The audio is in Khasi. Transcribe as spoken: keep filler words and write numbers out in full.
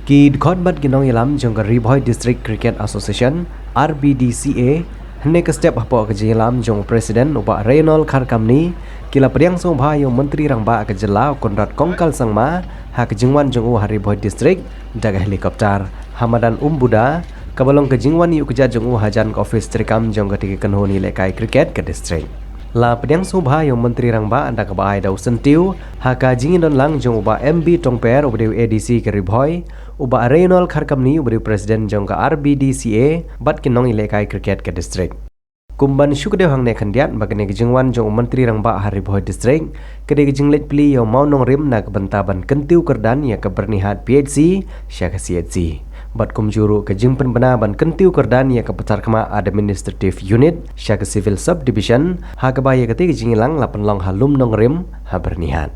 Ki dkhot bad ki nongïalam jong ka Ri Bhoi District Cricket Association, R B D C A, hynne ka step hapoh ka jingïalam jong u President u Bah Reynold Kharkamni, ki la pdiang sngewbha ïa u Myntri Rangbah ka jylla u Conrad Kongkal Sangma ha ka jingwan jong u ha Ri Bhoi District da ka helicopter ha madan Umbuda, kaba long ka jingwan ïuh kjat jong u hajan ka office treikam jong katei ka kynhun ïalehkai cricket ka district. La pdiang sngewbha ïa u Myntri Rangbah da kaba ai da u syntiew ha ka jingïadon lang jong u Bah M B Tongper uba dei u A D C ka Ri Bhoi, u Bah Reynold Kharkamni uba dei u President jong ka R B D C A bad ki nongïalehkai cricket ka district. Kum ban shu kdew hangne khyndiat ba kane ka jingwan jong u Myntri Rangbah ha Ri Bhoi District ka dei ka jingleit plie ïa u mawnongrim na ka bynta ban kyntiew kyrdan ïa ka Byrnihat P H C sha ka C H C. Bad kumjuh ruh ka jingpynbna ban kyntiew kyrdan ïa ka Patharkhmah Administrative Unit sha ka Civil Subdivision, ha kaba ïa katei ka jingïalang la pynlong ha lum nongrim ha Byrnihat.